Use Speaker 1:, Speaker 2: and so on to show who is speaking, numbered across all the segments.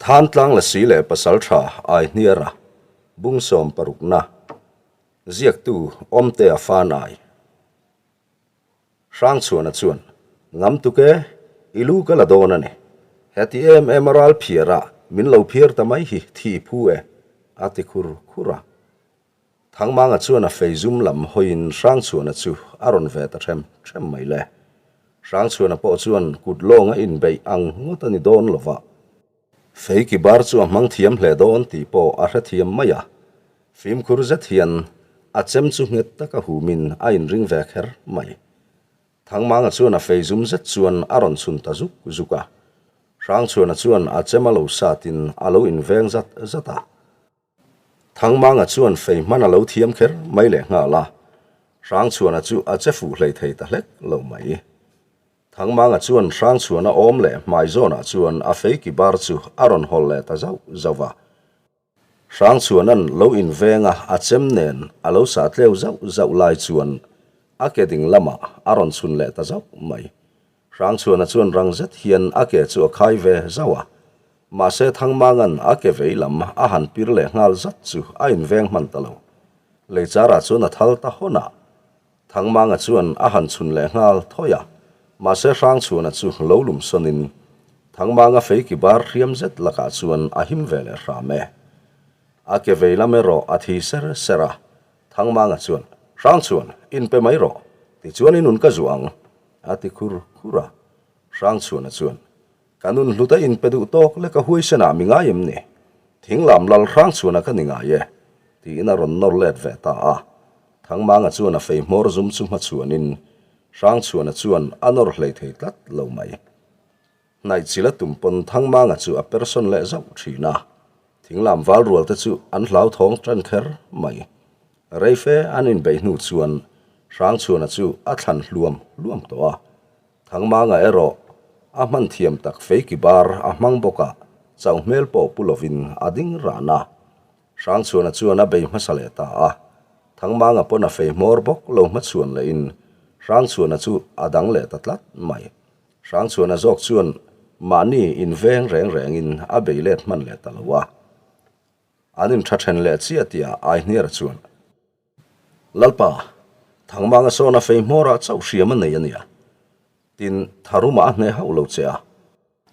Speaker 1: Thantlang Lasi leh Pasaltha Aihniara bung sawmparukna ziaktu Awmtea Fanai Hrangchhuana chuan, Ngam tuk e, i lu ka la dawn a ni. Heti em em a ral phiar a, min lo phiar ta mai hi thi phu e, a ti khur khur a. Thangmanga chuan a fei zum lam hawiin Hrangchhuana chu a rawn ve ta ṭhem ṭhem mai le. Hrangchhuana pawh chuan kut lawng a inbeih ang ngawt a ni dawn lo va. Fei ki bar chu a hmang thiam hle dawn tih pawh a hrethiam mai a. Fimkhur zet hian a chem chu nghet taka humin a inring ve kher mai. Thangmanga chuan a fei zum zet chuan a rawn chhun ta zuk zuk a. Hrangchhuana chuan a chem a lo satin a lo inveng zat zat a. Thangmanga chuan fei hman a lo thiam kher mai leh nghal a. Hrangchhuana chu a che fuh hlei thei ta hlek lo mai. Thangmanga chuan Hrangchhuana awm leh hmai zawnah chuan a fei ki bar chu a rawn hawl leh ta zauh zauh a. Hrangchhuana'n lo inveng a a chem nen a lo sah tleu zauh zauh lai chuan a ke ding lamah a rawn chhun leh ta zauh mai. Hrangchhuana chuan rang zet hian a ke chu a khai ve zauh a. Mahse Thangmanga'n a ke vei lam a han pir leh nghal zat chu a inveng hman ta lo. Leichara chuan a thal ta hawn a. Thangmanga chuan a han chhun leh nghal thawi a, mahse Hrangchhuana chu lo lum sawnin Thangmanga fei ki bar hriam zet lakah chuan a him ve leh hram e. A ke vei lam erawh a thi ser ser a, Thangmanga chuan, Hrangchhuan, inpe mai rawh, tichuan i nun ka zuah ang, a ti khur khur a. Hrangchhuana chuan, Ka nun hlut a inpe duh tawk lek a huaisenah mi ngai em ni? Thinglam lal Hrangchhuana ka ni ngai e, tiin a rawn nawr let ve ta a. Thangmanga chuan a fei hmawr zum chu hmachhuanin Hrangchhuana chuan a nawr hlei thei tlat lo mai. Hnaihchil a tum pawn Thangmanga chu a person leh zauh thin a. Thinglam val rual te chu an hlauthawng tan kher mai. Reife an inbeih hnu chuan Hrangchhuana chu a thlan hluam hluam tawh a. Thangmanga erawh a hman thiam tak feiki bar a hmang bawk a, chauh hmel pawh pu lovin a ding ran a. Hrangchhuana chuan a bei hmasa leh ta a. Thangmanga pawn a fei hmawr bawk lo hmachhuan lehin Hrangchhuana chu a dang leh ta tlat mai. Hrangchhuana zawk chuan mahni inveng reng rengin a bei let hman leh ta lo a. An intha then leh chiah tihah Aihniara chuan. Lalpa, Thangmanga sawn a fei hmawrah chauh hriam a nei a nia. Tin, tharumah a hneh hauh lo che a.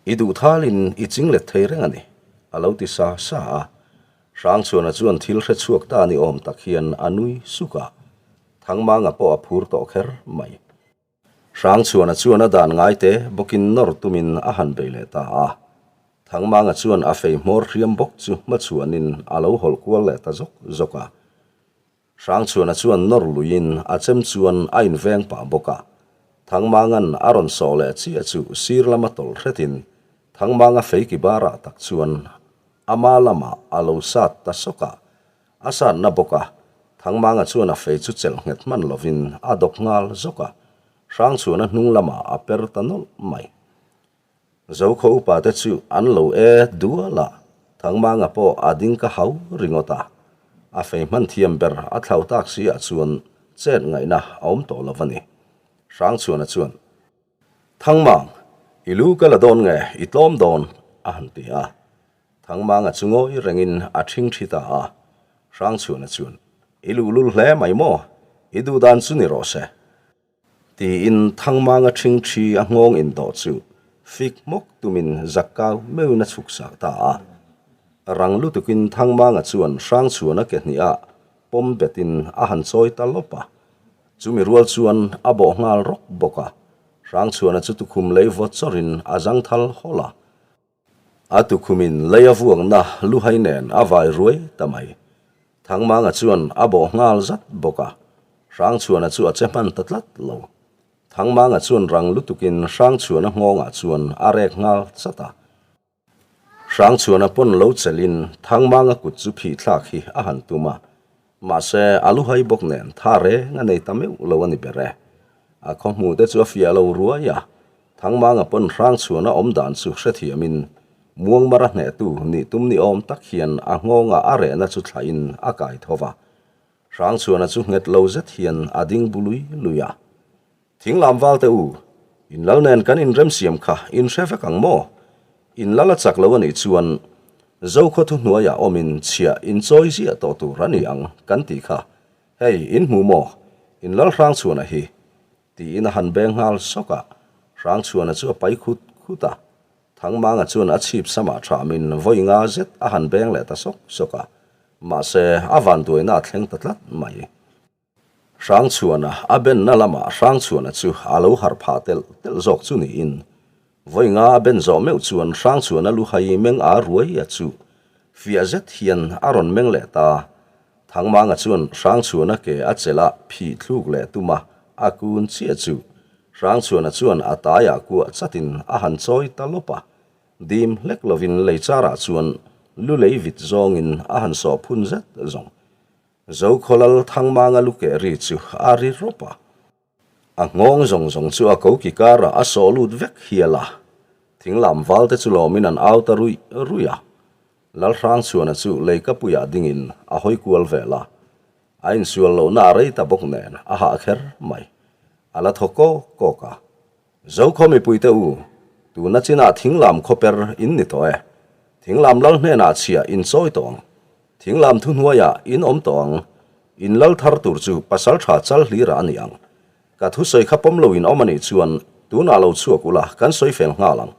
Speaker 1: I duh thalin i ching let thei reng a ni, a lo ti sa sa a. Hrangchhuana chuan thil hre chhuak ta ni awm tak hian a nui suk a. Thangmanga pawh a phur tawh kher mai. Hrangchhuana chuan a dan ngai te bawkin nawr tumin a han bei leh ta a. Thangmanga chuan a fei hmawr hriam bawk chu hmachhuanin a lo hawlh kual leh ta zawk zawk a. Hrangchhuana chuan nawr luiin a chem chuan a inveng pah bawk a. Thangmanga'n a rawn sawh leh chiah chu sir lama tawlh hretin Thangmanga fei ki barah tak chuan ama lamah a lo sat ta sawk a. A sanna bawk a, Thangmanga chuan a fei chu chelh nghet hman lovin a dawp nghal zawk a, Hrangchhuana hnung lamah a per ta nawlh mai. Zokhaw upa te chu an lo e dual a, Thangmanga pawh a ding ka hau ringawt a. A fei hman thiam ber a thlau tak si ah chuan chet ngaihna a awm tawh lo a ni. Hrangchhuana chuan. Thangmang, i lu ka la dawn nge, i tlawm dawn? a han ti a. Thangmanga chu ngawi rengin a ṭhing ṭhi ta a. Hrangchhuana chuan, I luhlul hle mai maw? I duh dan chu ni rawh se. Tiin Thangmanga ṭhing ṭhi a nghawng indawh chu fik hmawk tumin zakkau meuhin a chhuk sak ta a. Rang lutukin Thangmanga chuan Hrangchhuana ke hnih ah pawm betin a han chawi ta lawp a. Chumi rual chuan a bawh nghal rawk bawk a, Hrangchhuana chu tukhum lei vawt chawrin a zang thal hawlh a. A tukhumin lei a vuakna luhai nen a vai ruai ta mai. Thangmanga chuan a bawh nghal zat bawk a, Hrangchhuana chu a che hman ta tlat lo. Thangmanga chuan rang lutukin Hrangchhuana nghawngah chuan a rek nghal chat a. Hrangchhuana pawn lo chelhin Thangmanga kut chu phih thlak hi a han tum a, mahse a luhai bawk nen tha reng a nei ta meuh lo a ni ber e. A khaw hmu te chu a fiah lo ruai a, Thangmanga pawn Hrangchhuana awm dan chu hrethiamin Muangmara hnehtu nih tum ni awm tak hian a nghawngah a rehna chu thlahin a kai tho va. Hrangchhuana chu nghet lo zet hian a ding bu lui lui a. Thinglam valte u, in lal nen kan inremsiam kha in hre vek ang maw? In lal a chak lo a nih chuan Zokhaw thuhnuaiah awmin chhiah inchawi ziah tawh tur a ni ang kan tih kha. Hei, in hmu maw? In lal Hrangchhuana hi. Tiin a han beng nghal sawk a, Hrangchhuana chu a pai khut khut a. Thangmanga chuan a chhip samah thamin vawi nga zet a han beng leh ta sawk sawk a, mahse a vanduaina a thleng ta tlat mai. Hrangchhuana a benna lamah Hrangchhuana chu a lo harh phah telh telh zawk chu niin, vawi nga a ben zawh meuh chuan Hrangchhuana luhai meng a ruai a chu fiah zet hian a rawn meng leh ta. Thangmanga chuan Hrangchhuana ke a chelh a phih thluk leh tum a, a kun chiah chu Hrangchhuana chuan a taiah kuah chatin a han chawi ta lawp a, dim hlek lovin lei charah chuan lu lei vit zawngin a han sawh phun zet zawng. Zokhawlal Thangmanga lu keh ri chu a ri rawp a. A nghawng zawng zawng chu a koki karah a sawh lut vek hial a, thinglam valte chu lawmin an au ta ruih ruih a. Lalhrangchhuana chu leikapuiah dingin a hawi kual vel a, a insual lohna a rei ta bawk nen a hah kher mai. A la thaw kawk kawk a. Zokhaw mipuite u, tuna chinah thinglam khawper in ni tawh e. Thinglam lal hnenah chhiah in chawi tawh ang. Thinglam thuhnuaiah in awm tawh ang. In lal thar tur chu pasal tha chal hlirah a ni ang. Ka thusawi kha pawm lo in awm a nih chuan tunah lo chhuak ula kan sawi fel nghal ang.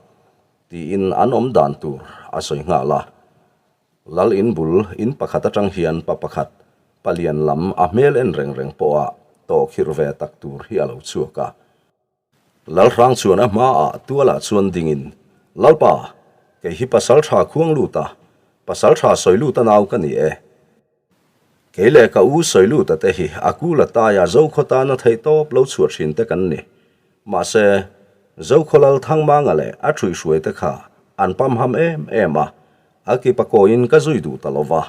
Speaker 1: Tiin an awm dan tur a sawi nghal a. Lal in bul in pakhat atang hian pa pakhat, palian lam a hmel en reng reng pawha tawh khirh ve tak tur hi a lo chhuak a. Lalhrang chuan a hmaah tualah chuan dingin, Lalpa, kei hi pasal tha khuang lut a, pasal tha sawi lut a nau ka ni e. Kei leh ka u sawi lut a te hi a kul a taia Zokhaw tana theih tawp lo chhuah thin te kan ni. Mahse, Zokhaw lal Thangmanga leh a ṭhuihhruai te kha an pamham em em a, a kipa kawiin ka zui duh ta lo va.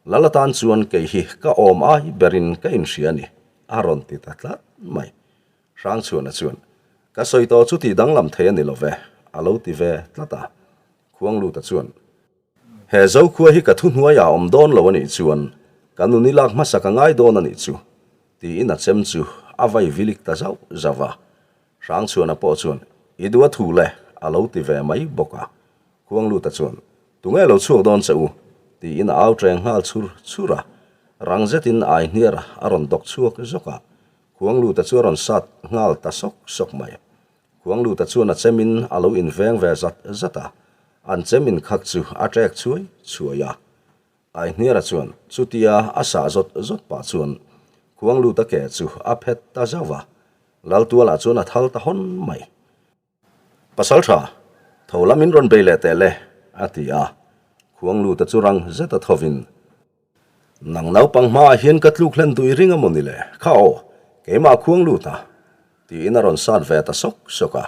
Speaker 1: Lal atan chuan kei hi ka awm ai berin ka inhria a ni, a rawn ti ta tlat mai. Hrangchhuana chuan, Ka sawi tawh chu tih danglam thei a ni lo ve, a lo ti ve tlat a. Khuangluta chuan, He Zokhua hi ka thuhnuaiah a awm dawn lo a nih chuan ka nun i lak hmasa ka ngai dawn a nih chu, tiin a chem chu a vai vilik ta zauh zauh a. Hrangchhuana pawh chuan, I duh a thu le, a lo ti ve mai bawk a. Khuangluta chuan, Tunge lo chhuak dawn che u? tiin a au ṭeng nghal chhur chhur a. Rang zetin Aihniara a rawn dawk chhuak zawk a. Khuangluta chu a rawn sat nghal ta sawk sawk mai. Khuangluta chuan a chemin a lo inveng ve zat zat a, an chem inkhak chu a ṭek chhuai chhuai a. Aihniara chuan chutia a sah zawt zawt pah chuan Khuangluta ke chu a phet ta zauh a, Laltualah chuan a thal ta hawn mai. Pasal tha, tho lam in rawn bei leh teh le, a ti a. Khuangluta chu rang zet a thovin, Nang naupang hmaah hian ka tluk hlen duh i ring a maw ni le? Kha aw, keimah Khuangluta, tiin a rawn sat ve ta sawk sawk a.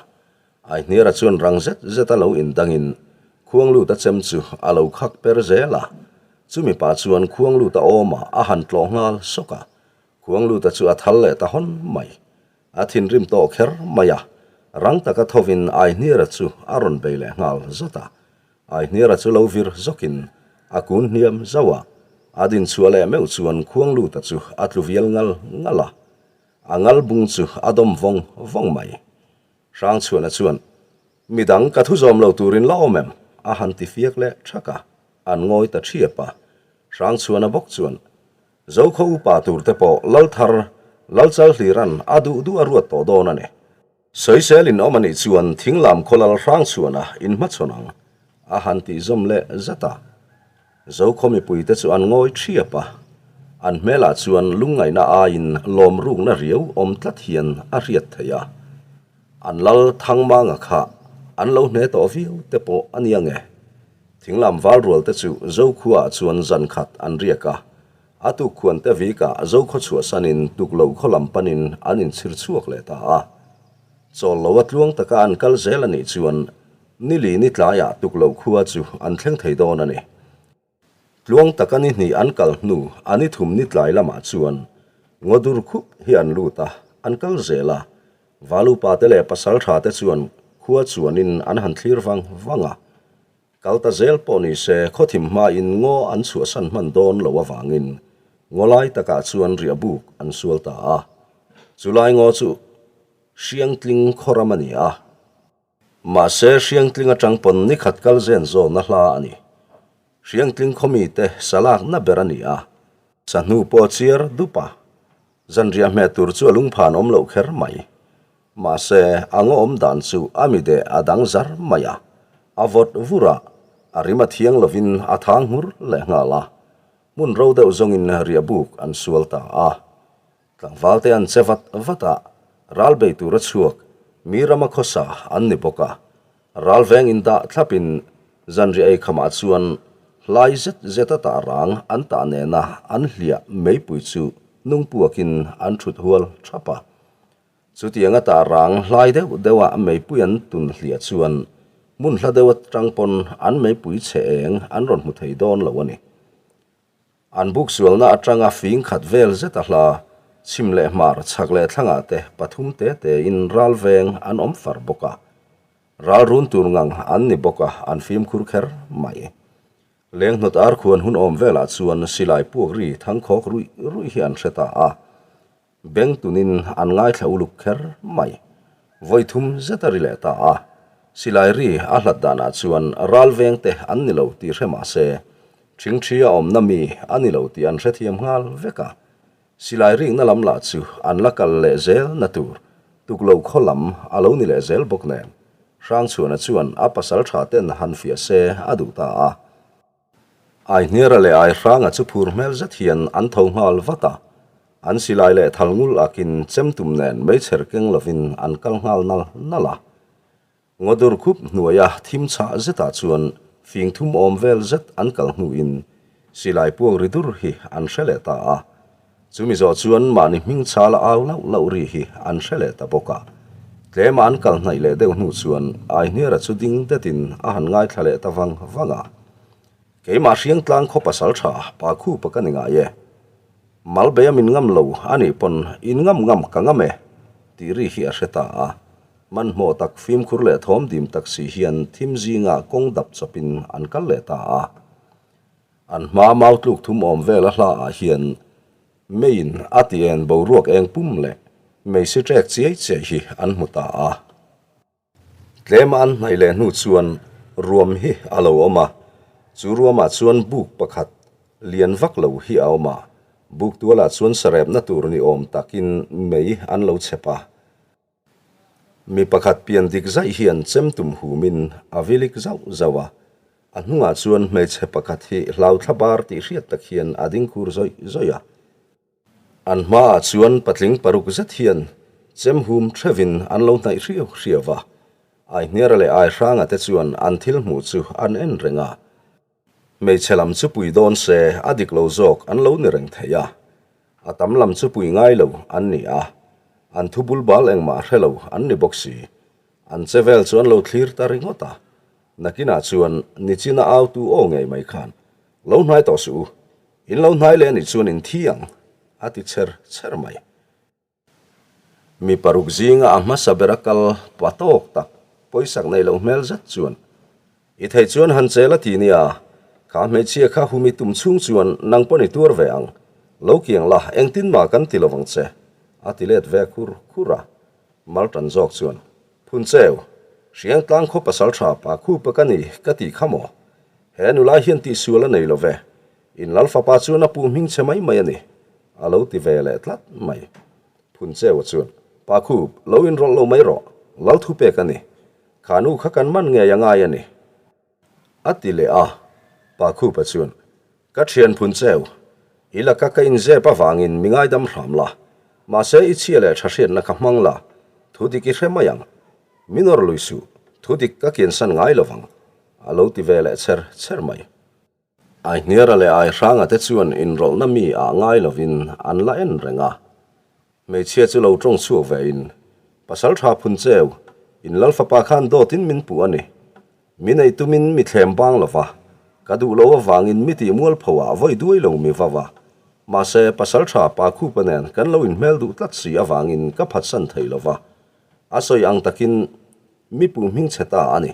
Speaker 1: Aihniara chuan rang zet zet a lo indangin Khuangluta chem chu a lo khak per zel a. Chumi pah chuan Khuangluta awmah a han tlawh nghal sawk a. Khuangluta chu a thal leh ta hawn mai. A thinrim tawh kher mai a, rang taka thovin Aihniara chu a rawn bei leh nghal zat a. Aihniara chu lo vir zawkin a kun hniam zauh a, a din chhuah leh meuh chuan Khuangluta chu a tlu vial ngal ngal a. A ngal bung chu a dawm vawng vawng mai. Hrangchhuana chuan, Midang ka thu zawm lo turin la awm em? a han ti fiak leh thak a, an ngawi ta thiap a. Hrangchhuana bawk chuan, Zokhaw upa tur te pawh Lalthar, Lalchalhliran a duh duh a ruat tawh dawn a ni. Sawisel in awm a nih chuan Thinglam khaw Lal Hrangchhuana in hmachhawn ang, a han tih zawm leh zat a. Zokhaw mipui te chu an ngawi thiap a, an hmelah chuan lungngaihna aiin lawm rukna riau awm tlat hian a hriat theih a. An Lal Thangmanga kha an lo hne tawh viau te pawh a nia nge? Thinglam val rual te chu Zokhua ah chuan zan khat an riak a, a tuk khuan te vik ah Zokhaw chhuahsanin tuklo khaw lam panin an inchhir chhuak leh ta a. Chawl lo a tluang taka an kal zel a nih chuan nili ni tlaiah tuklo khua chu an thleng thei dawn a ni. Tluang taka ni hnih an kal hnu a ni thum ni tlai lamah chuan ngaw dur khup hi an lut a, an kal zel a. Valupa te leh pasal tha te chuan khua chuanin an han thlir vang vang a. Kal ta zel pawh ni se khawthim hmain ngaw an chhuahsan hman dawn lo avangin ngaw lai takah chuan riah buk an sual ta a. Chulai ngaw chu Hriangtling khaw ram a ni a. Mahse Hriangtling atang pawn ni khat kal zen zawn a hla a ni. Hriangtling khaw mite sa lakna ber a ni a, sahnu pawh a chiar dup a, zanriah hmeh tur chu a lungphan awm loh kher mai. Mahse, a ngaw awm dan chu a mi deh a dang zar mai a, a vawt vur a, a rim a thiang lovin a thang nghur leh nghal a, hmun ro deuh zawngin riahbuk an sual ta a. Tlangval te an che vat vat a, ral bei tur a chhuak, mi rama khawsa an ni bawk a. Ral veng in dah thlapin zanriah ei khamah chuan hlai zet zet a tah rang an tah nena an hliah meipui chu nung puakin an thut hual thap a. Chutiang a tah rang hlai deuh deuha meipui an tun hliah chuan hmun hla deuh atang pawn an meipui chhe eng an rawn hmu thei dawn lo a ni. An buk sualna atanga fing khat vel zet a hla, chhim leh hmar, chhak leh thlangah te pathum te tein ral veng an awm far bawk a. Ral run tur ngang an ni bawk a, an fimkhur kher mai. Lenghnawt ar khuan hun awm velah chuan silai puak ri thangkhawk ruih ruih hi an hre ta a. Beng tunin an ngaithla uluk kher mai. Vawi thum zet a ri leh ta a. Silai ri a hlat danah chuan ral veng te an ni lo tih hre mah se, thingthi a awmna mi a ni lo tih an hrethiam nghal vek a. Silai rikna lam lah chu an la kal leh zel na tur tuklo khaw lam a lo ni leh zel bawk nen, Hrangchhuana chuan a pasal tha ten han fiah se a duh ta a. Aihniara leh Aihranga chu phur hmel zet hian an tho nghal vat a, an silai leh thal ngul akin chem tum nen meichher keng lovin an kal nghal nal nal a. Ngawdur khup hnuaia thim chhah zetah chuan fing thum awm vel zet an kal hnuin silai puak ri dur hi an hre leh ta a. Chumi zawh chuan mahni hming chhala au lauh lauh ri hi an hre leh ta bawk a. Tlema an kal hnaih leh deuh hnu chuan Aihniara chu ding detin a han ngaithla leh ta vang vang a. Keimah Hriangtlang khaw pasal tha pa khupa ka ni ngai e. Malbeia min ngam lo a nih pawn in ngam ngam ka ngam e tih ri hi a hre ta a. Hmanhmawh tak fimkhur leh thawm dim tak si hian thim zingah kawng dap chawpin an kal leh ta a. An hma mau tluk thum awm vel a hla ah hian meiin a ti en boruak eng pum leh mei si trek chiai chiai hi an hmu ta a. Tlema an hnaih leh hnu chuan ruam hi a lo awm a, chu ruamah chuan buk pakhat lian vak lo hi a awm a, buk tualah chuan sarepna tur ni awm takin mei an lo chhep a. Mi pakhat pian dik zaih hian chem tum humin a vilik zauh zauh a, a hnungah chuan hmeichhe pakhat hi hlau thla bar tih hriat tak hian a ding khur zawih zawih a. An hmaah chuan patling paruk zet hian chem hum thevin an lo hnaih hriau hriau a, Aihniara leh Aihranga te chuan an thil hmuh chu an en reng a. Hmeichhe lam chu pui dawn se a dik lo zawk an lo ni reng thei a, a tam lam chu pui ngai lo an ni a, an thu bul bal engmah hre lo an ni bawk si. An che vel chu an lo thlir ta ringawt a, nakinah chuan nichina autu aw ngei mai khan, Lo hnai tawh suh u, in lo hnai leh anih chuan in thi ang, a ti chher chher mai. Mi paruk zinga a hmasa ber a kal pa tawk tak pawisak nei loh hmel zet chuan, I theih chuan han chel a ti nia, kha hmeichhia kha humi tum chhung chuan nang pawn i tuar ve ang, lo kiang la engtin mah kan ti lovang che, a ti let ve khur khur a. Maltan zawk chuan, Phun cheu, Hriangtlang khaw pasal tha pa khupa ka ni ka ti kha maw? He nula hian tihsual a nei lo ve, in lal fapa chuan a pu hming chhe mai mai a ni, a lo ti ve leh tlat mai. Phun Cheua chuan, Pa Khup, lo inrawlh lo mai rawh, lal thu pek a ni. Kha nu kha kan man ngei a ngai a ni. A ti leh a, Pa Khupa chuan, Ka thian Phun Cheu, i laka ka inzep avangin mi ngaidam hram la, mahse i chhia leh tha hriatna kha hmang la, thu dik i hre mai ang. Mi nawr lui suh, thu dik ka kiansan ngai lovang, a lo ti ve leh chher chher mai. Aihniara leh Aihranga te chuan inrawlhna mi ah ngai lovin an la en reng a. Hmeichhia chu lo tawng chhuak vein, Pasal tha phun cheu, in lal fapa khan dawtin min puh a ni. Mi nei tumin mi thlem bang lo va, ka duh lo avangin mi tih mualpho ah vawi duai lo mi va va. Mahse, pasal tha pa khupa nen kan lo inhmel duh tlat si avangin ka phatsan thei lo va. A sawi ang takin mi puh hming chhe ta a ni.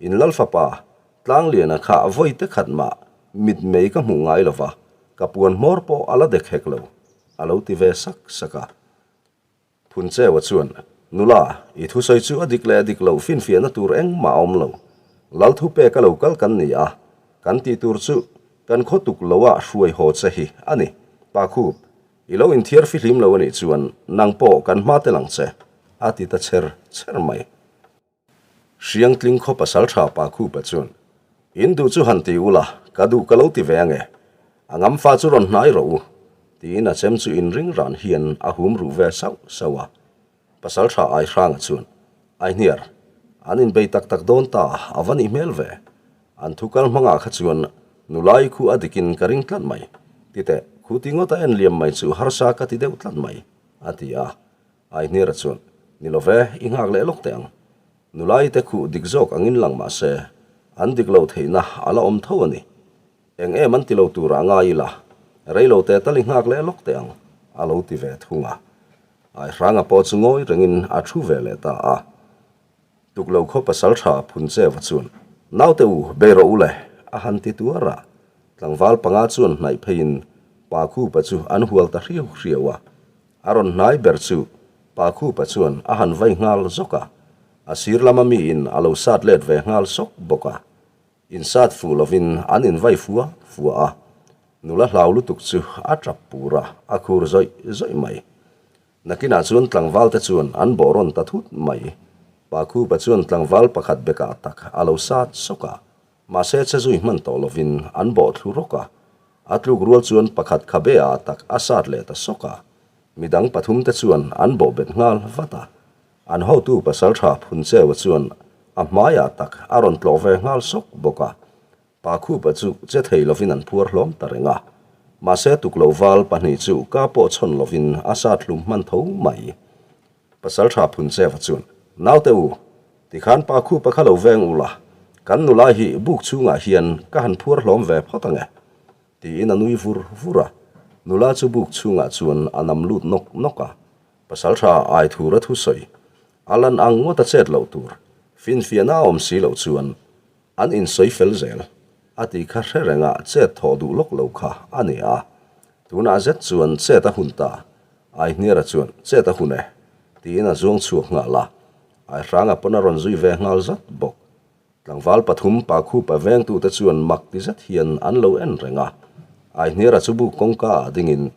Speaker 1: In lal fapa Tlangliana kha vawi te khat mah mit mei ka hmuh ngai lo va, ka puan hmawr pawh a la dek hek lo, a lo ti ve sak sak a. Phuncheua chuan, Nula, i thusawi chu a dik leh dik loh finfiahna tur engmah a awm lo. Lal thu pek a lo kal kan ni a, Kan tih tur chu kan khaw tuk loah hruai haw che hi a ni. Pa Khup, i lo inthiar fihlim lo a nih chuan nang pawh kan hma tel ang che, a ti ta chher chher mai. Hriangtling khaw pasal tha Pa Khupa chuan, In duh chu han ti ula, ka duh ka lo ti ve ange. A ngamfa chu rawn hnai rawh u, tiin a chem chu inring ran hian a hum ruh ve sauh sauh a. Pasal tha Aihranga chuan, Aihniar, an inbei tak tak dawn ta a va nih hmel ve. An thu kal hmangah kha chuan nulai khu a dikin ka ring tlat mai. Titeh, khu ti ngawt a en liam mai chu harsa ka ti deuh tlat mai, a ti a. Aihniara chuan, Ni lo ve, i nghak leh lawk teh ang. Nulai te khuh dik zawk angin lang mah se, an dik lo theihna a la awm tho a ni. Eng em an ti lo turah ngai ila, reilo te tal i nghak leh lawk teh ang, a lo ti ve thung a. Aihranga pawh chu ngawi rengin a thu ve leh ta a. Tuklo khaw pasal tha Phuncheva chuan, Naute u, bei rawh u le, a han ti tuar a. Tlangval panga chuan hnaih pheiin Pa Khupa chu an hual ta hriau hriau a. A rawn hnai ber chu Pa Khupa chuan a han vai nghal zawk a, a sir lama miin a lo sat let ve nghal sawk bawk a. Insat fuh lovin an invai fua fua a, nula hlau lutuk chu a tap pur a, a khur zawih zawih mai. Nakinah chuan tlangval te chuan an bawh rawn ta thut mai. Pa Khupa chuan tlangval pakhat bekah tak a lo sat sawk a, mahse che zui hman tawh lovin an bawh thlu rawk a. A tluk rual chuan pakhat khabe ah tak a sat leh ta sawk a, midang pathum te chuan an bawh bet nghal vat a. An hotu pasaltha Phuncheua chuan a hmaiah tak a rawn tlawh ve nghal sawk bawk a, Pa Khupa chu che thei lovin an phuar hlawm ta reng a. Mahse tukloh val pahnih chu ka pawh chhawn lovin a sat hlum hman tho mai. Pasaltha Phuncheua chuan, Naute u, tikhan Pa Khupa kha lo veng u la, kan nula hi buk chhungah hian ka han phuar hlawm ve phawt ang e. Tiin a nui vur vur a, nula chu buk chhungah chuan a nam lut nawk nawk a. Pasaltha Aithura thusawi a lan ang ngawt a chet loh tur finfiahna a awm si loh chuan an insawi fel zel a tih kha hre renga chet thawh duh lawk lo kha a ni a. Tunah zet chuan chet a hun ta, Aihniara chuan chet a hun e tiin a zuang chhuak nghal a, Aihranga pawn a rawn zui ve nghal zat bawk. Tlangval pathum pa khupa vengtute chuan mak ti zet hian an lo en reng a, Aihniara chu buk kawngka ah dingin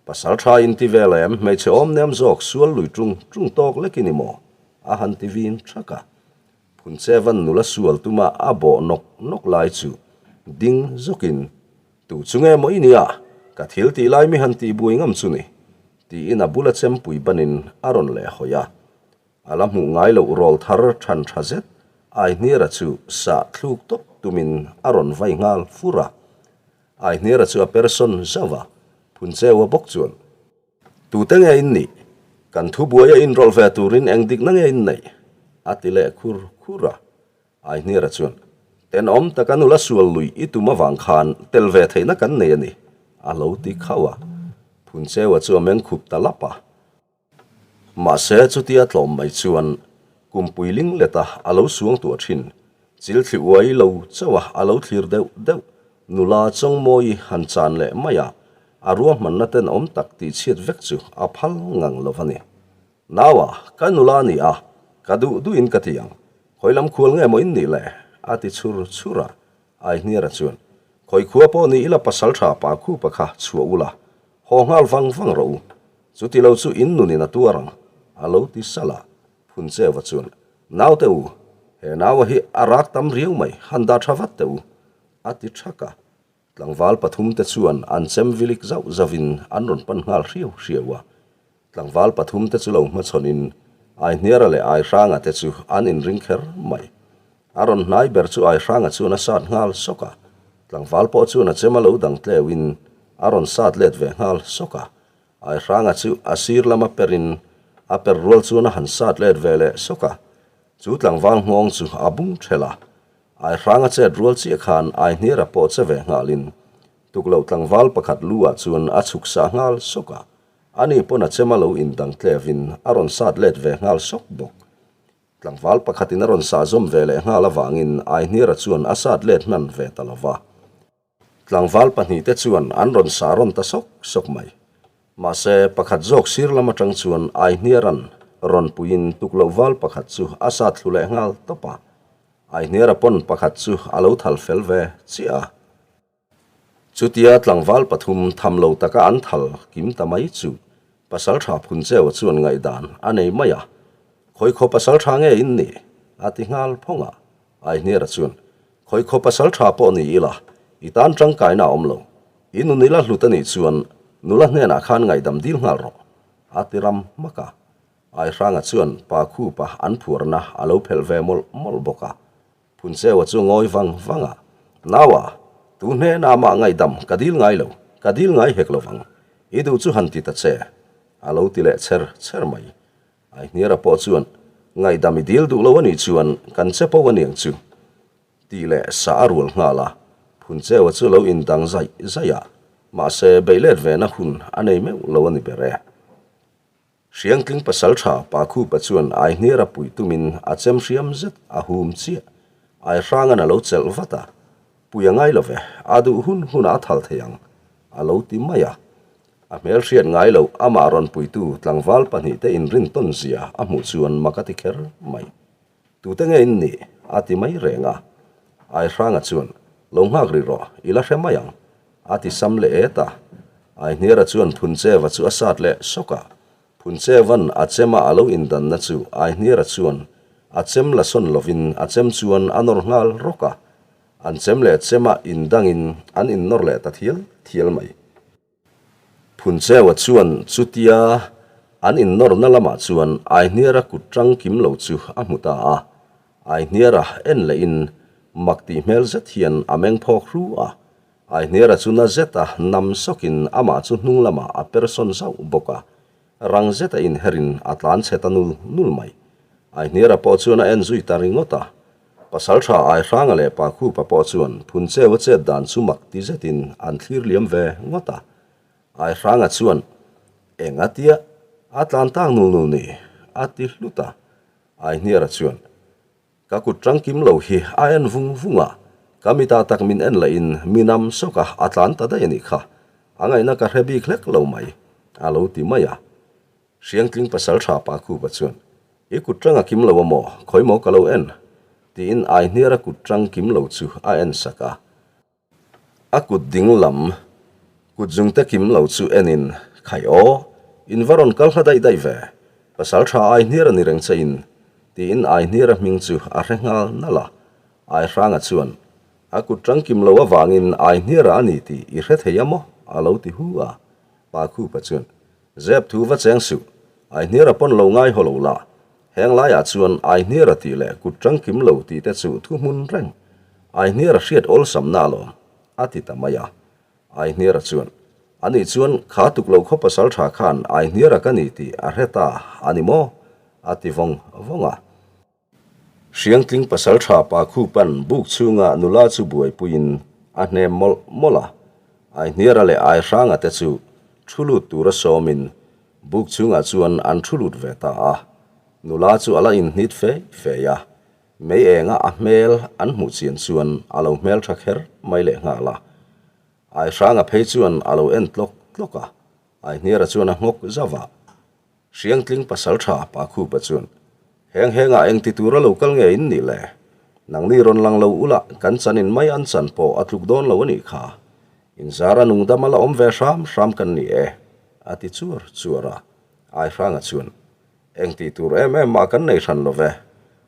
Speaker 1: Pasal tha in ti vel em, hmeichhe awm nem zawk sual lui tung tung tawk lek i ni maw? a han ti vin thak a. Phunchevan nula sual tuma a bawh nawk nawk lai chu ding zawkin, Tu chu nge maw i nia, ka thil tih lai mi han tih buai ngam chu ni, tiin a bula chempui banin a rawn leh hawi a. A la hmuh ngai loh rawl thar than tha zet Aihniara chu sah thluk tawp tumin a rawn vai nghal fur a. Aihniara chu a person zauh a, Phuncheua bawk chuan, Tute nge in nih? Kan thubuai a inrawlh ve turin eng dikna nge in neih? a ti leh khur khur a. Aihniara chuan, Tenawm taka nula sual lui i tum avang khan tel ve theihna kan nei a ni, a lo ti khauh a. Phuncheua chu a meng khup ta lap a. Mahse, chutia tlawm mai chuan kumpui ling leta a lo suang tuah thin. Chil thli uai lo chauh a a lo thlir deuh deuh. Nula Chawngmawi han chan leh mai a, a ruahmanna tenawm tak tihchhiat vek chu a phal ngang lo a ni. Naua, ka nula a ni a, ka duh duhin ka ti ang. Khawi lam khual nge maw in nih le? a ti chhur chhur a. Aihniara chuan, Khawi khua pawh ni ila pasal tha pa khupa kha chhuah ula, haw nghal vang vang rawh u. Chuti lo chu in nunin a tuar ang, a lo ti salh a. Phuncheva chuan, Naute u, he naua hi a rak tam riau mai, han dah tha vat teh u, a ti thak a. Tlangval pathumte chuan an chem vilik zauh zauhin an rawn pan nghal hriau hriau a. Tlangval pathumte chu lo hmachhawnin Aihniara leh Aihranga te chu an inring kher mai. A rawn hnai ber chu Aihranga chuan a sat nghal sawk a, tlangval pawh chuan a chem a lo dang tleuhin a rawn sat let ve nghal sawk a. Aihranga chu a sir lama perin a per rual chuan a han sat let ve leh sawk a, chu tlangval nghawng chu a bung ṭhelh a. Aihranga chet rual chiah khan Aihniara pawh che ve nghalin tukloh tlangval pakhat lu ah chuan a chhuk sah nghal sawk a. Ani pawn a chem a lo indang tlevin a rawn sat let ve nghal sawk bawk. Tlangval pakhatin a rawn sah zawm ve leh nghal avangin Aihniara chuan a sat let hnan ve ta lo va. Tlangval pahnihte chuan an rawn sah rawn ta sawk sawk mai. Mahse, pakhat zawk sir lam atang chuan Aihniara'n rawn puiin tukloh val pakhat chu a sat thlu leh nghal tawp a. Aihniara pawn pakhat chu a lo thal fel ve chiah a. Chutia tlangval pathum tham lo taka an thal kim ta mai chu Pasaltha Phuncheua chuan ngaihdan a nei mai a, Khawi khaw pasaltha nge in nih? a ti nghal phawng a. Aihniara chuan, Khawi khaw pasaltha pawh ni ila, i tan tangkaina a awm lo. I nun ila hlut a nih chuan nula hnenah khan ngaihdam dil nghal rawh, a ti ram hmak a. Aihranga chuan pa khupa an phuarna a lo phelh ve mawlh mawlh bawk a. Phuncheua chu ngawi vang vang a, Naua, tu hnenah mah ngaihdam ka dil ngai lo, ka dil ngai hek lo vang. I duh chu han ti ta che, a lo ti leh cher cher mai. Aihniara pawh chuan, Ngaihdam i dil duh lo a nih chuan kan che po a niang chu, tih leh sa a rual nghal a. Phuncheua chu lo indang zaih zaih a, mahse beihlet vena hun a nei meuh lo a ni ber e. Hriangtling pasaltha Pakhupa chuan Aihniara pui tumin a chem hriam zet a hum chiah. Aihrangan a lo chelh vat a, Pui a ngai lo ve, a duh hun hunah a thal thei ang, a lo ti mai a. A hmel hriat ngai loh amah rawn puitu tlangval pahnihte inrin tawn zia a hmuh chuan mak a ti kher mai. Tute nge in nih? a ti mai reng a. Aihranga chuan, Lo nghak rih rawh, i la hre mai ang, a ti sam leh et a. Aihniara chuan Phuncheva chu a sat leh sawk a. Phunchevan a chema a lo indanna chu Aihniara chuan a chem la sawn lovin a chem chuan a nawr nghal rawk a. An chem leh chema indangin an innawr leh ta thial thial mai. Phuncheua chuan chutia an innawrna lamah chuan Aihniara kut tang kim lo chu a hmu ta a. Aihniara en lehin mak tih hmel zet hian a meng phawk hru a. Aihniara chu na zeta nam sawkin amah chu hnung lamah a per sawn zauh bawk a. Rang zeta inherin a tlan chhe ta nul nul mai. Aihniara pawh chuan a en zui ta ringawt a. Pasalṭha Aihranga leh Pakhupa pawh chuan Phuncheua chet dan chu mak ti zetin an thlir liam ve ngawt a. Aihranga chuan, Eng a tia, a tlan tak nul nul ni, a ti hlut a. Aihniara chuan, Ka kut tangkim lo hi a en vung vung a, ka mitah tak min en lahin mi nam sawk a, a tlan ta daih a nih kha. A ngaihna ka hre bik hlek lo mai, a lo ti mai a. Hriangtling pasalṭha Pakhupa chuan, I kut ṭang a kim lo a maw? Khawi maw ka lo en? tiin Aihniara kut ṭang kim lo chu a en sak a. A kut ding lam kut zungte kim lo chu enin, Khai aw, in va rawn kal hla daih daih ve, pasalṭha Aihniara ni reng che in, tiin Aihniara hming chu a hre nghal nalh a. Aihranga chuan, A kut ṭang kim lo avangin Aihniara a ni tih i hre thei a maw? a lo ti hu a. Pakhupa chuan, Zep thu va cheng suh, Aihniara pawn lo ngai haw lo la. Heng laiah chuan Aihniara tih leh kut tangkim lo tih te chu thu hmun reng. Aihniara hriat awlsamna alawm, a ti ta mai a. Aihniara chuan, Ani chuan kha tuk lo khaw pasal tha khan Aihniara ka ni tih a hre ta a ni maw? a ti vawng vawng a. Hriangtling pasal tha pa khupan buk chhunga nula chu buaipuiin a hnem mawlh mawlh a. Aihniara leh Aihranga te chu thu lut tura sawmin buk chhungah chuan an thu lut ve ta a. Nula chu a la inhnit fei fei a, mei enga a hmel an hmuh chian chuan a lo hmel tha kher mai leh nghal a. Aihranga phei chuan a lo en tlawk tlawk a, Aihniara chuan a nghawk zauh a. Hriangtling pasaltha Pakhupa chuan, Heng hengah eng ti tura lo kal nge in nih le? Nangni rawn lang lo ula kan chanin mai an chan pawh a tluk dawn lo a nih kha. Inzara nungdam a la awm ve hram hram kan ni e, a ti chuar chuar a. Aihranga chuan, Eng tih tur em em mah kan nei hran lo ve,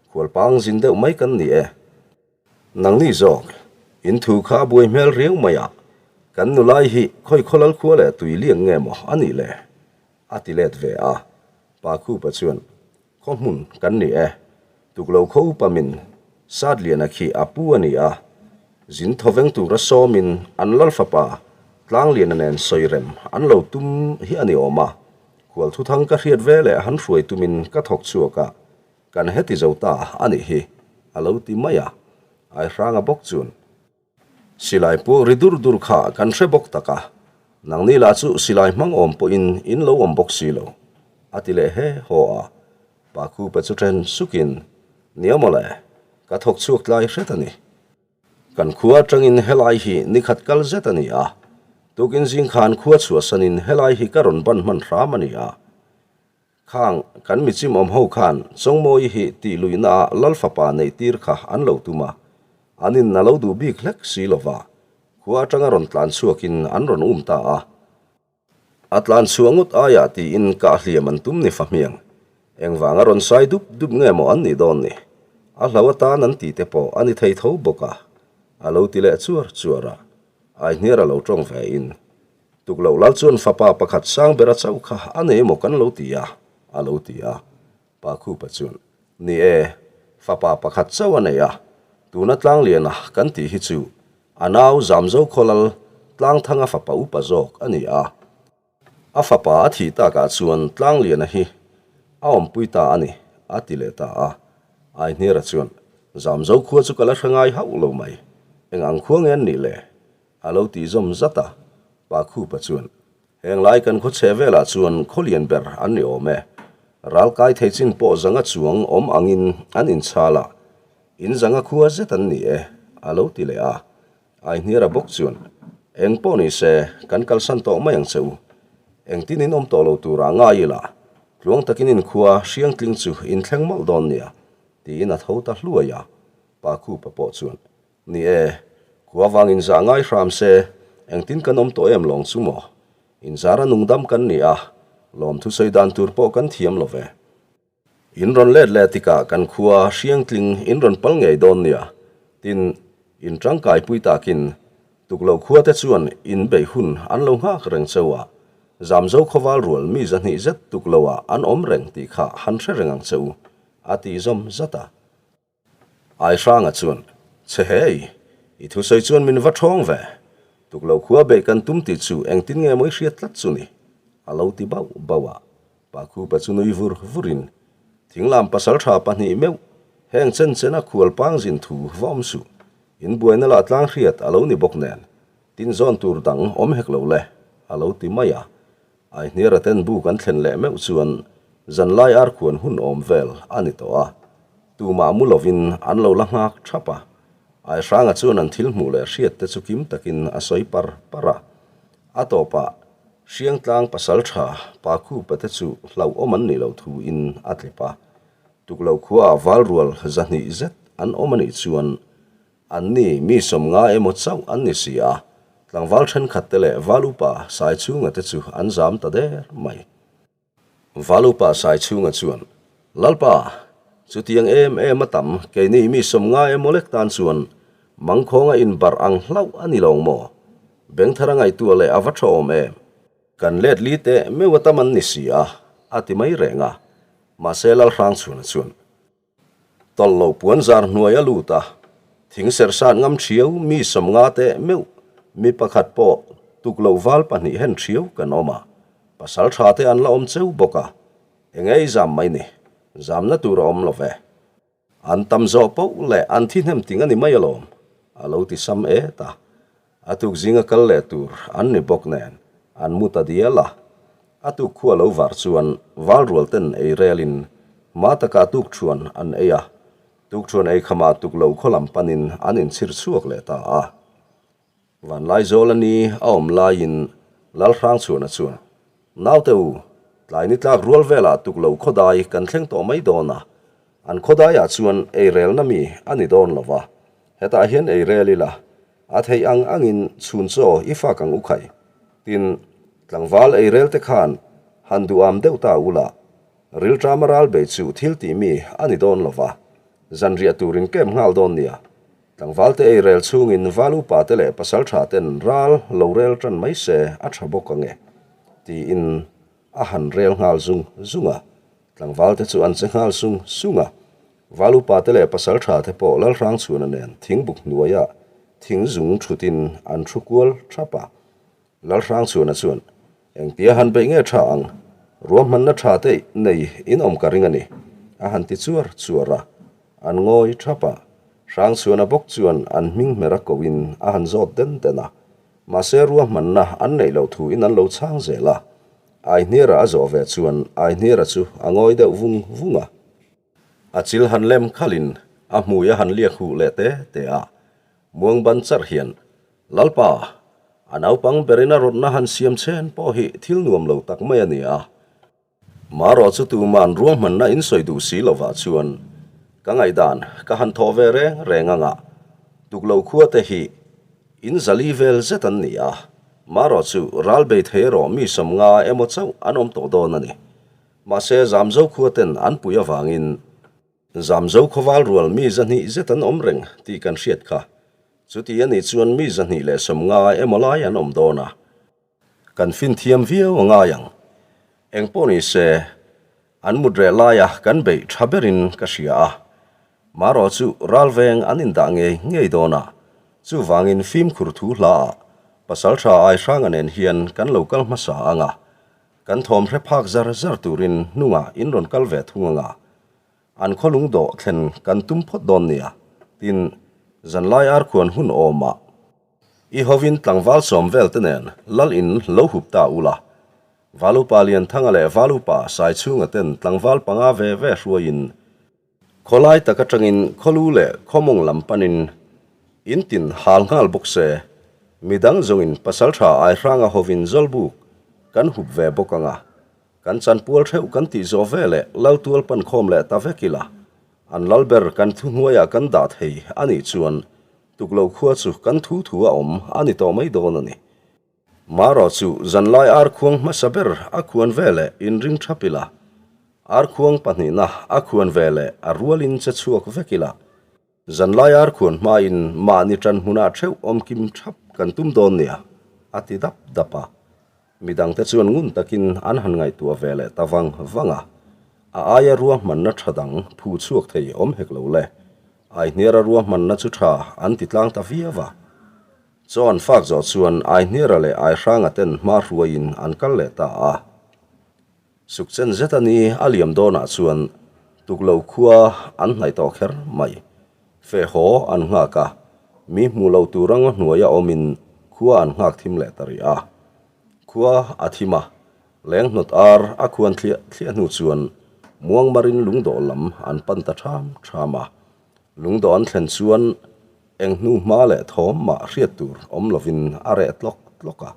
Speaker 1: khualpang zin deuh mai kan ni e. Nangni zawk, in thu kha a buai hmel riau mai a, kan nulai hi khawi khawlal khua leh tui liang nge maw a nih le? a ti let ve a. Pa Khupa chuan, Khaw hmun kan ni e, tuklo khaw upa min Satliana khi a pu a ni a, zin thawveng tura sawmin an lal fapa Tlangliana nen sawi rem an lo tum hi a ni awm a, khual thuthang ka hriat ve leh han hruai tumin ka thawk chhuak a, Kan heti zo ta a nih hi, a lo ti mai a. Aihranga bawk chuan, Silai puak ri dur dur kha kan hre bawk tak a, nangni lah chu silai hmang awm pawhin in lo awm bawk si lo, a ti leh he haw a. Pakhupa chu then sukin, Nia mawle, ka thawk chhuak tlai hret a ni. Kan khua atangin helai hi nikhat kal zet a ni a, tukin zing khan khua chhuahsanin helai hi ka rawn ban hman hram a ni a. Khang kan michim awm ho khan Chawngmawii hi tih luihna ah Lal fapa neih tir kha an lo tum a, an in a lo duh bik hlek si lova, khua atanga rawn tlan chhuak in an rawn um ta a. A tlan chhuah ngawt aiah tiin kah hliam an tum ni fahmiang. Engvanga rawn sai dup dup nge maw an nih dawn ni? A hlo atan an tih te pawh a ni thei tho bawk a, a lo ti leh chuar chuar a. Aihniar a lo tawng ve in. Tukloh lal chuan fapa pakhat sang bera chauh kha a nei maw kan lo ti a, a lo ti a. Pa Khupa chuan, Ni e, fapa pakhat chauh a nei a, tuna Tlangliana kan tih hi chu a nau Zamzo Khawlal Tlangthanga fapa upa zawk a ni a. A fapa a thih takah chuan Tlangliana hi a awmpui ta a ni, a ti leh ta a. Aihniara chuan, Zamzo khua chu ka la hre ngai hauh lo mai, eng ang khua nge an nih le? A lo tih zawm zat a. Pa Khupa chuan, Heng lai kan khaw chhe velah chuan khaw lian ber an ni awm e. Ral kai thei chin pawh zanga chuang awm angin an inchhal a, in zanga khua zet an ni e, a lo ti leh a. Aihniara bawk chuan, Eng pawh ni se, kan kalsan tawh mai ang che u. Engtin in awm tawh lo turah ngai ila, tluang takin in khua hriangtling chu in thleng mawlh dawn nia, tiin a tho ta hluai a. Pa Khupa pawh chuan, Ni e, khua vang inzah ngai hram se, engtin kan awm tawh em lawng chu maw? Inzara nungdam kan ni a, lawm thusawi dan tur pawh kan thiam lo ve. In rawn let leh tikah kan khua hriangtling in rawn pal ngei dawn nia, tin, in tangkai pui takin tuklo khua te chuan in beih hun an lo nghak reng cheu a, Zamzo khawval rual mi zahnih zet tuklo ah an awm reng tih kha han hre reng ang che u, a tih zawm zat a. Aihranga chuan, Che hei, i thusawi chuan min va ṭhawng ve. Tuklo khua beih kan tum tih chu engtin nge maw i hriat tlat chu ni? A lo ti bauh bauh a. Pakhupa chu nui vur vurin, Thinglam pasalṭha pahnih meuh, heng chen chena khual pang zin thu va awm suh. In buaina lah tlang hriat a lo ni bawk nen, tin zawn tur dang awm hek lo le, a lo ti mai a. Aihniara ten bu kan thlen leh meuh chuan zanlai arkhuan hun awm vel a ni tawh a, tumah mu lovin an lo la nghak thap a. Aihranga chuan an thil hmuh leh hriat te chu kim takin a sawi par par a. A tawpah Hriangtlang pasal tha Pakhupa te chu hlauhawm an nih loh thuin a tlep a. Tuklo khuaah valrual zahnih zet an awm a nih chuan An ni, mi sawmnga emaw chauh an ni si a, tlangval thenkhat te leh Val Upa Saichhunga te chu an zam ta der mai. Val Upa Saichhunga chuan, Lalpa, chutiang em em a tam, keini mi sawmnga emaw lek tan chuan mangkhawnga inbarh ang hlauh a ni lawng maw? Bengthar a ngaihtuah leh a va tha awm em? Kan let li teh meuh a tam an ni si a, a ti mai reng a. Mahse Lalhrangchhuna chuan, Tawlh lo puan zar hnuai a lut a, thing ser sat ngam thiau mi sawmnga teh meuh mi pakhat pawh tuk loh val pahnih hen thiau kan awm a, pasal tha te an la awm cheu bawk a, eng ei zam mai ni, zamna tur a awm lo ve. An tam zawh poh leh an thi hnem ting a ni mai alawm, a lo ti sam et a. A tuk zinga kal leh tur an ni bawk nen an mu ta dial a. A tuk khua lo var chuan valrual ten ei relin hma takah tukthuan an ei a. Tukthuan ei khamah tuk lo khaw lam panin an inchhir chhuak leh ta a. Vanlaizawl a ni a awm laiin Lalhrangchhuana chuan, Naute u, tlai ni tlak rual velah tuk lo khawdai kan thleng tawh mai dawn a. An khawdaiah chuan ei relna mi a ni dawn lo va, hetah hian ei rel ila, A theih ang angin chhun chaw i fak ang u khai. Tin, tlangval eirel te khan han duham deuh ta ula, rilṭama ral bei chu thil tih mi a ni dawn lo va, zanriah turin kem nghal dawn nia. Tlangval te eirel chhungin val upa te leh pasalṭha ten ral lo rel ṭan mai se a ṭha bawk ang e, tiin a han rel nghal zung zung a. Tlangval te chu an che nghal sung sung a, Val upa te leh pasal tha te pawh Lalhrangchhuana nen thingbuk hnuaiah thing zung thutin an thu kual thap a. Lalhrangchhuana chuan, Engtia han beih nge tha ang? Ruahmanna tha te nei in awm ka ring a ni, a han ti chuar chuar a. An ngawi thap a, Hrangchhuana bawk chuan an hming hmera koin a han zawt den den a. Mahse ruahmanna an neih loh thuin an lo chhang zel a. Aihniara a zawh ve chuan Aihniara chu a ngawi deuh vung vung a. A chil han lem khalhin a hmui a han liak huh leh te te a. Muang ban charh hian, Lalpa, a naupang berin a rawtna han siam chhen pawh hi thil nuam lo tak mai a ni a. Marawh chu tuman ruahmanna in sawi duh si lovah chuan ka ngaihdan ka han thawh ve reng reng anga tuklo khua te hi in zali vel zet an ni a, marawh chu ral bei thei erawh mi sawmnga emaw chauh an awm tawh dawn a ni. Mahse Zamzo khua ten an pui avangin Zamzo khawval rual mi zahnih zet an awm reng tih kan hriat kha. Chuti a nih chuan mi 250 emaw lai an awm dawn a. Kan fin thiam viau a ngai ang. Eng pawh ni se, an mut reh laia kan beih tha berin ka hria a. Marawh chu ralveng an indah ngei ngei dawn a, chuvangin fimkhur thu hlaah Pasaltha Aihranga nen hian kan lo kal hmasa ang a. Kan thawm hre phak zar zar turin hnungah in rawn kal ve thung anga, an khawlung dawh thlen kan tum phawt dawn nia, tin, zanlai arkhuan hun awmah i hovin tlangval sawm vel te nen lal in lo hup ta ula, Valupa Lianthanga leh Valupa Saichhunga ten tlangval panga ve ve hruaiin Khawlai tak atangin khawlu leh khawmawng lam panin in tin hal nghal bawk se, midang zawngin pasaltha Aihranga hovin Zawlbuk kan hup ve bawk ang a, kan chanpual theuh kan tih zawh ve leh Laltual pan khawm leh ta vek ila, an lalber kan thuhnuaiah kan dah thei a nih chuan tuklo khua chu kan thu thu a awm a ni tawh mai dawn a ni. Marawh chu zanlai arkhuang hmasa ber a khuan ve leh inring thap ila, arkhuang pahnihna a khuan ve leh a rualin che chhuak vek ila, zanlai arkhuan hmain mahni tan hmunah theuh awmkim thap kan tum dawn nia, a ti dap dap a. Midangte chuan ngun takin an han ngaihtuah ve leh ta vang vang a, a aia ruahmanna tha dang phu chhuak thei awm hek lo le, Aihniara ruahmanna chu tha an ti tlang ta viau a. Chaw an fak zawh chuan Aihniara leh Aihranga ten hma hruaiin an kal leh ta a. Sukchen zet a ni a liam dawnah chuan tuklo khua an hnaih tawh kher mai. Feh haw an nghak a, mi hmuh lo tur anga hnuaia awmin khua an nghak thim leh ta rih a. Khua a thim a, leng hnawt ar a khuan thliah thliah hnu chuan muangmarin lungdawh lam an pan ta ṭham ṭham a. Lungdawh an thlen chuan Eng hnu hma leh thawm mah hriat tur awm lovin a reh tlawk tlawk a.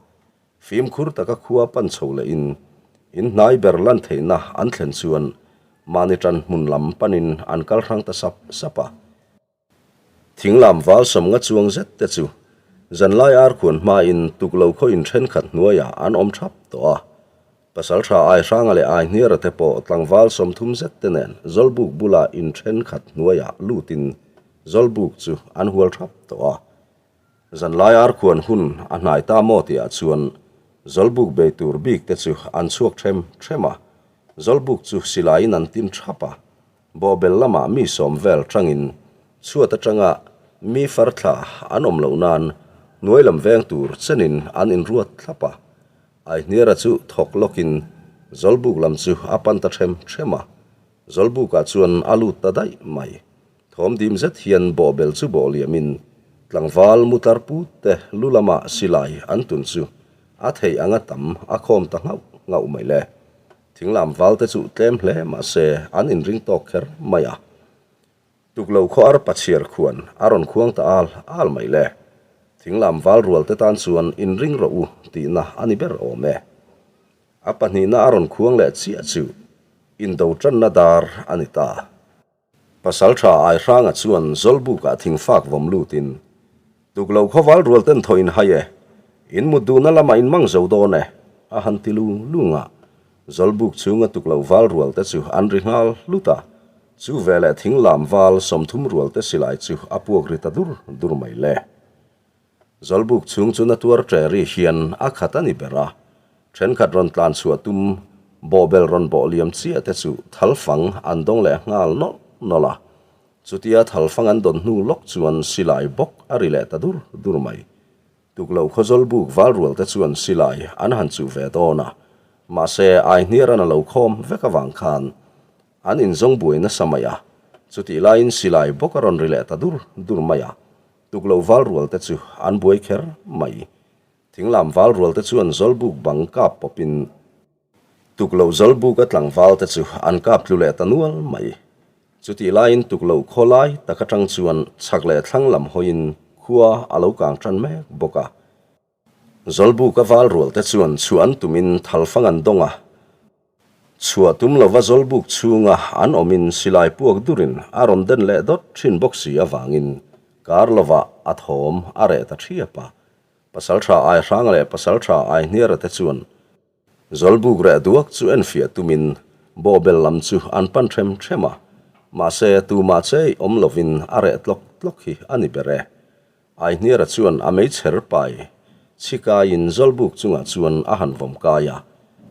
Speaker 1: Fimkhur taka khua pan chho lehin in hnai ber lan theihna an thlen chuan mahni tan hmun lam panin an kal hrang ta sap sap a. Thinglam val sawmnga chuang zet te chu zanlai arkhuan hmain tuklo khaw in thenkhat hnuaiah an awm thap tawh a. Pasaltha Aihranga leh Aihniara te pawh tlangval 30 zet te nen Zawlbuk bula in thenkhat hnuaiah lutin Zawlbuk chu an hual thap tawh a. Zanlai arkhuan hun a hnai ta maw tihah chuan Zawlbuk bei tur bik te chu an chhuak them them a, Zawlbuk chu silaiin an tin thap a, bawhbel lamah mi sawm vel tangin chhuat atanga mi far thla an awm loh nan hnuai lam veng tur chenin an inruat thlap a. Aihniara chu thawk lawkin Zawlbuk lam chu a pan ta them them a, Zawlbukah chuan a lut ta daih mai. Thawm dim zet hian bawhbel chu bawh liamin tlangval mutlar put te lu lamah silai an tun chu a theih anga tam a khawm ta nghauh nghauh mai le. Thinglam val te chu tlem hle mahse an inring tawk kher mai a. Tuklo khaw arpa chhiar khuan a rawn khuang ta al al mai le. Thinglam val rual te tan chuan inring rawh u tihna a ni ber awm e. A pahnihna a rawn khuang leh chiah chu indo tanna dar a ni ta. Pasaltha Aihranga chuan Zawlbukah thingfak vawm lutin, Tuklo khaw val rual ten thaw in hai e, in mut duhna lamah in mang zo dawn e, a han ti lung lung a. Zawlbuk chhunga tuklo val rual te chu an ri nghal hlut a, chu veleh thing lam val 30 rual te silai chu a puak ri ta dur dur mai le. Zawlbuk chhung chu na tuar ṭe ri hian a khat a ni ber a, ṭhenkhat rawn tlan chhuah tum bawhbel rawn bawh liam chiah te chu thal fang an dawng leh nghal nawlh nawlh a. Chutia thalfang an dawn hnu lawk chuan silai bawk a ri leh ta dur dur mai. Tuklo khawzawl buk val rual te chuan silai an han chuh ve dawn a, mahse Aihniaran a lo khawm vek avang khan an inzawng buai nasa mai a, chutih laiin silai bawk a rawn ri leh ta dur dur mai a, tuklo val rual te chu an buai kher mai. Thinglam val rual te chuan zawlbuk bang kap pawpin Tukloh Zawlbuka tlangval te chu an kap tlu leh ta nual mai. Chutih laiin tukloh khawlai tak atang chuan chhak leh thlang lam hawiin khua a lo kang tan mek bawk a. Zawlbuka val rual te chuan chhuah an tumin thalfang an dawng a. Chhuah tum lova Zawlbuk chhunga an awmin silai puak durin a rawn den leh dawt thin bawk si avangin kar lovah a thawm a reh ta thiap a. Pasaltha Aihranga leh Pasaltha Aihniara te chuan Zawlbuk reh duak chu enfiah tumin bawhbel lam chu an pan them them a, mahse tumah chei awm lovin a reh tlawk tlawk hi a ni ber e. Aihniara chuan a meichher pai chhi kaiin Zawlbuk chungah chuan a han vawm kai a,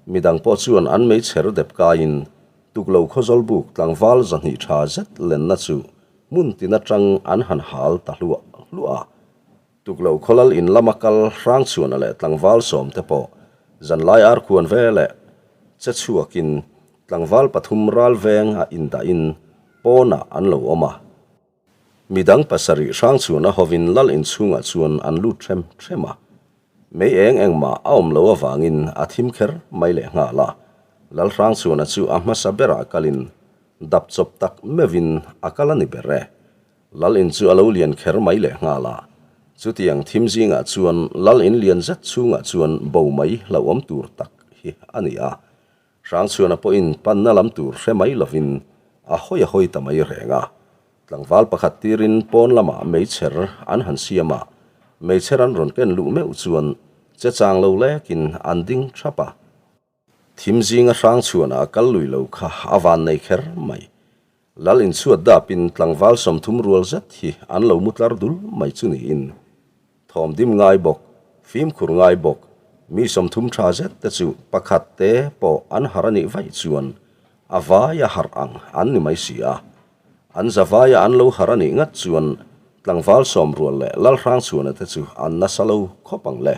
Speaker 1: midang pawh chuan an meichher dep kaiin tuklo khaw Zawlbuk tlangval 200 tha zet lenna chu hmun tin atang an han hal ta hluah hluah a. Tukloh khawlal in lama kal Hrangchhuana leh tlangval sawmte pawh zanlai ar khuan ve leh che chhuakin tlangval pathum ral veng a indahin pawnah an lo awm a. Midang pasarih Hrangchhuana hovin lal inchhungah chuan an lut hrem hrem a. Mei eng engmah a awm loh avangin a thim kher mai leh nghal a. Lal Hrangchhuana chu a hmasa berah kalin dap chawp tak meuhin a kal a ni ber e. Lal in chu a lo lian kher mai leh nghal a, chutiang thim zingah chuan lal in lian zet chhungah chuan bo mai hlauhawm tur tak hi a ni a. Hrangchhuana pawhin panna lam tur hre mai lovin a hawi a hawi ta mai reng a. Tlangval pakhat tirin pawn lamah meichher an han siam a, meichher an rawn ken luh meuh chuan che chang lo lekin an ding thap a. Thim zinga Hrangchhuana a kal lui lo kha a van nei kher mai. Lal inchhuat dapin tlangval 30 rual zet hi an lo mu tlar dul mai chu niin. Thawm dim ngai bawk, fimkhur ngai bawk, mi 30 tha zet te chu pakhat te pawh an harh a nih vaih chuan a vai a harh ang an ni mai si a. An za vaia an lo harh a nih ngat chuan tlangval sawm rual leh Lal Hrangchhuana te chu an nasa lo khawp ang le.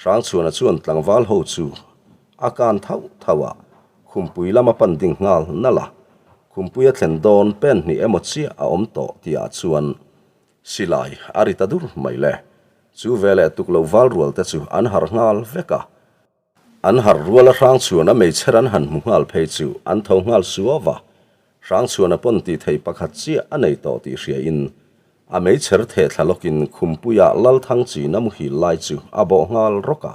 Speaker 1: Hrangchhuana chuan tlangval ho chu a kan thauh thauh a, khumpui lama pan ding nghal nalh a, khumpui a thlen dawn pen hnih emaw chiah a awm tawh tihah chuan silai a ri ta dur mai le. Chu veleh tuklo val rual te chu an harh nghal vek a, an harh ruala Hrangchhuana meichher an han hmu nghal phei chu an tho nghal suau va, Hrangchhuana pawn tih theih pakhat chiah a nei tawh tih hriain A meichher theh thla lawkin Khumpuia Lalthang china muhil lai chu a bawh nghal rawk a,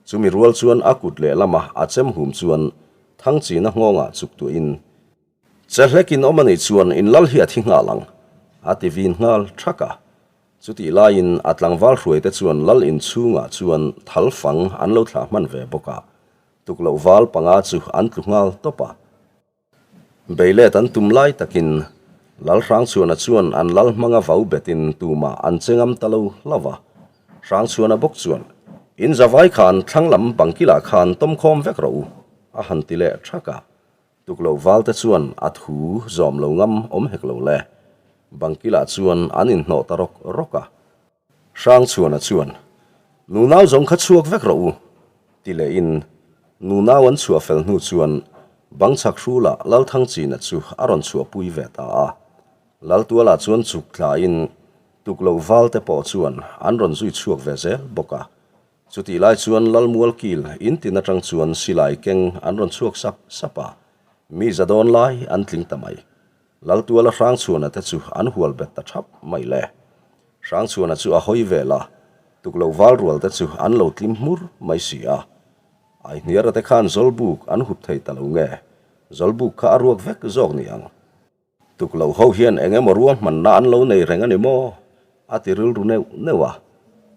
Speaker 1: chumi rual chuan a kut lehlama a chem hum chuan Thang china nghawngah chuk tuahin, Che hlekin awm a nih chuan in lal hi a thi nghal ang, a ti vin nghal thak a. Chutih laiin a tlangval hruaite chuan lal inchhungah chuan thal fang an lo thlah hman ve bawk a, tukloh val panga chu an tlu nghal tawp a. Beilet an tum lai takin Lal Hrangchhuana chuan an lal hmanga vau betin tumah an che ngam ta lo hlauh a. Hrangchhuana bawk chuan, In zavai khan thlang lam bangkilah khan tawmkhawm vek rawh u, a han ti leh thak a. Tukloh valte chuan a thu zawm lo ngam awm hek lo le. Bangkilah chuan an inhnawh ta rawk rawk a. Hrangchhuana chuan, Nunau zawng kha chhuak vek rawh u, ti lehin nunau an chhuah fel hnu chuan bang chhak hrulah Lalthangchina chu a rawn chhuahpui ve ta a. Laltualah chuan chuk tlain tukloh valte pawh chuan an rawn zui chhuak ve zel bawk a. Chutih lai chuan Lalmual kil in tin atang chuan silai keng an rawn chhuak sap sap a, mi za dawn lai an tling ta mai. Laltuala Hrangchhuana te chu an hual bet ta thap mai le. Hrangchhuana chu a hawi vel a, tukloh val rual te chu an lo tlim hmur mai si a. Aihniara te khan Zawlbuk an hup thei ta lo nge, Zawlbuk kha a ruak vek zawk ni ang. Tukloh ho hian eng emaw ruahmanna an lo nei reng a ni maw? a ti rilru neuh neuh a.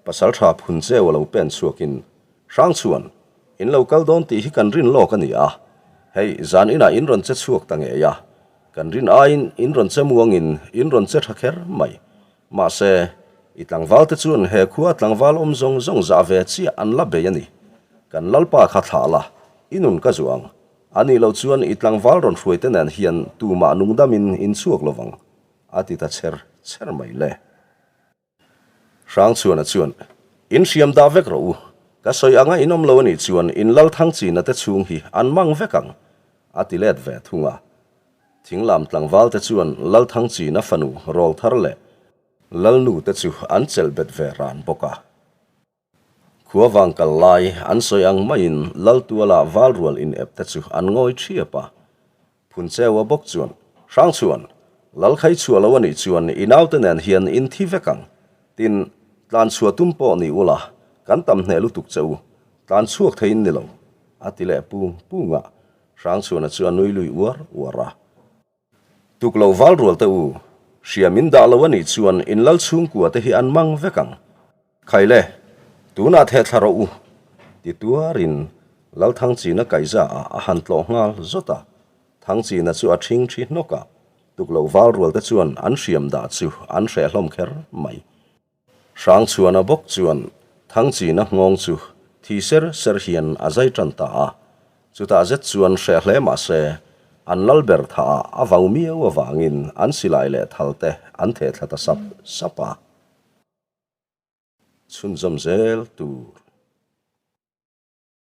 Speaker 1: Pasaltha phun cheu a lo pen chhuakin, Hrangchhuan, in lo kal dawn tih hi kan rin lawk a ni a, hei zan inah in rawn che chhuak ta ngei a, Kan rin aiin in rawn che muangin in rawn che tha kher mai. Mahse, i tlangvalte chuan he khua tlangval awm zawng zawng zah ve chiah an la bei a ni. Kan Lalpa kha thlah la, i nun ka zuah ang. A nih loh chuan i tlangval rawn hruaite nen hian tumah nungdamin in chhuak lovang, a ti ta chher chher mai le. Hrangchhuana chuan, In hriam dah vek rawh u, ka sawi anga in awm lo a nih chuan in Lalthang china te chhung hi an mang vek ang, a ti let ve thung a. Thinglam tlangval te chuan Lalthang china fanu Rawlthar leh Lalnu te chu an chelh bet ve ran bawk a. Khua vang kal lai an sawi ang maiin Laltuala val rual in ep te chu an ngawi thiap a. Phuncheua bawk chuan, Hrangchhuan, Lal khai chhuah lo a nih chuan i naute nen hian in thi vek ang. Tin, tlan chhuah tum pawh ni ula, kan tam hneh lutuk che u, tlan chhuak thei in ni lo, a ti leh pung pung a. Hrangchhuana chu a nui lui uar uar a. Tuk lo val rual te u, hria min dah lo a nih chuan in lal chhungkua te hi an mang vek ang. Khaile, tunah theh thla rawh u, ti tuarin Lalthangchina kaihza ah a han tlawh nghal zawt a. Thangchina chu a ṭhing ṭhi hnawk a, tuk lo val rual te chuan an hriam dah chu an hreh hlawm kher mai. Hrangchhuana bawk chuan Thangchina nghawng chu thi ser ser hian a zai ṭan ta a, chutah zet chuan hreh hle mah se an lal ber thah ah a vau miau avangin an silai leh thal te an theh thla ta sap sap a. Chhunzawm zel tur.